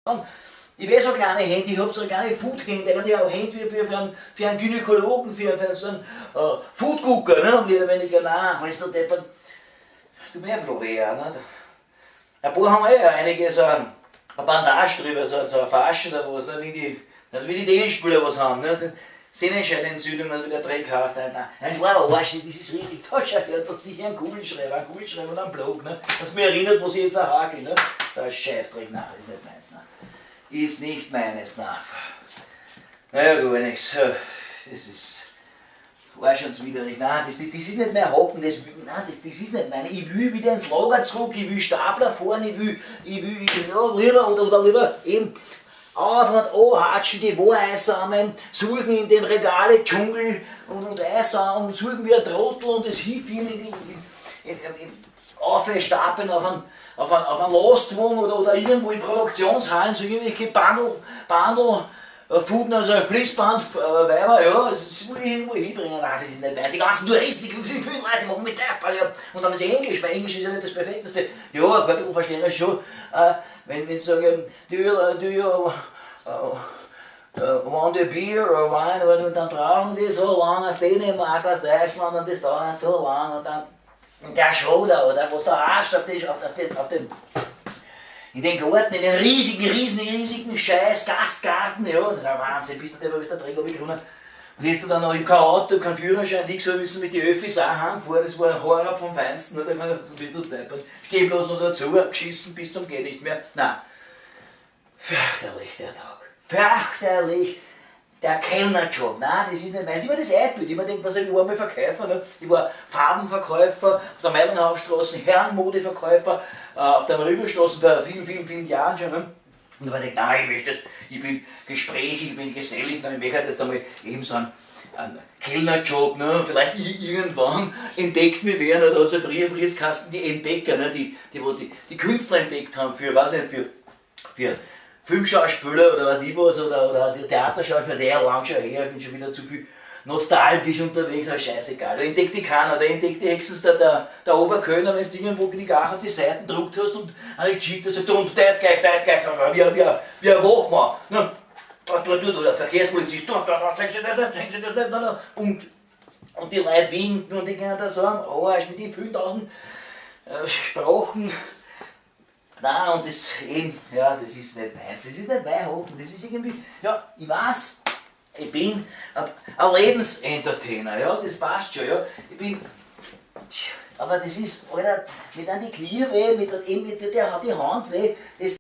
Ich habe eh so kleine Hände, ich habe so kleine Foodhände, eigentlich auch Hände wie für einen Gynäkologen, für so einen Foodgucker, ne? Und mehr oder weniger, nein, weißt du, deppert, das tut mir ein bisschen weh auch, ne? Ein paar haben eh einige so eine Bandage drüber, so eine Fasche oder was, ne? Wie die Tennisspieler was haben, ne? Sehnenscheidenentzündung, wie der Dreck heißt. Nein, nein, das war der Arsch, das ist richtig. Da schau her, das ist sicher ein Kugelschreiber und ein Block, ne? Das mich erinnert, was ich jetzt auch hakel, ne? Der Scheißdreck, nein, ist nicht meins, ne? Ist nicht meines, nein. Naja, gar nichts. Das ist arschenswiderig. Nein, das ist nicht mehr Hocken, das, nein, das ist nicht meine. Ich will wieder ins Lager zurück, ich will Stapler fahren, ich will ja, lieber oder lieber eben auf und an hatschen, die Ware einsammeln, suchen in den Regale Dschungel und einsammeln und suchen wie ein Trottel und das hinführen in aufstapeln auf einen Lastwagen oder irgendwo in Produktionshallen, so irgendwelche Bandel, Fuden, also Fließband, Weiber, ja, das will ich irgendwo hinbringen. Nein, das ist nicht meins. Die ganzen Touristen, die viele, viele Leute machen mit der, ja. Und dann ist Englisch, weil Englisch ist ja nicht das Perfekteste. Ja, ein paar bisschen verstehe ich schon. Wenn sie sagen, do you want a beer or wine, und dann brauchen die so lange aus Dänemark, aus Deutschland, und das dauert so lang, und dann und der Schoder, oder was da hast auf, die, auf den, in den Garten, in den riesigen, riesigen, riesigen Scheiß Gasgarten, ja, das ist ein Wahnsinn, bist du der, bist der Dreck runtergekommen. Und jetzt dann noch im kein Auto, kein Führerschein, nichts, so müssen mit den Öffis auch heimfahren, das war ein Horror vom Feinsten, ne, da kann ich ein bisschen deppert. Steh bloß noch dazu, geschissen bis zum geht nicht mehr. Nein, fürchterlich der Tag. Fürchterlich der Kellnerjob. Nein, das ist nicht meins. Ich war das eingebildet. Ich mir denke, was, ich war mal Verkäufer. Ne? Ich war Farbenverkäufer auf der Meidlinger Hauptstraße, Herrenmodeverkäufer auf der Mariahilferstraße vor vielen, vielen, vielen Jahren schon. Ne? Und da habe ich gedacht, nein, ich möchte das, ich bin gesprächig, ich bin gesellig, ne? Ich möchte jetzt einmal eben so einen Kellnerjob, ne? Vielleicht irgendwann entdeckt mich wer, ne? Da hat es ja früher geheißen, die Entdecker, ne? Die, wo die Künstler entdeckt haben für, weiß ich nicht, für Filmschauspieler oder was ich was, oder also Theaterschauspieler, der lang schon her, ich bin schon wieder zu viel nostalgisch unterwegs, aber scheißegal. Da entdeckt dich keiner, da entdeckt dich höchstens der Oberkellner, wenn du irgendwo die Gach auf die Seiten gedruckt hast und eine geschickt hast, sagt, und der gleich, der gleich, wie ein Wachmann. Ne? Da, da, da, der Verkehrspolizist, da, da, da, sagen Sie das nicht, sagen Sie das nicht, nein, nein. Und die Leute winken und die gehen da so am Arsch mit den vielen tausend Sprachen. Nein, und das eben, ja, das ist nicht meins, das ist nicht mein Hocken, das ist irgendwie, ja, ich weiß, ich bin ein Lebensentertainer, ja, das passt schon, ja, ich bin, aber das ist, Alter, mit an die Knie weh, mit, eben mit der, die Hand weh, das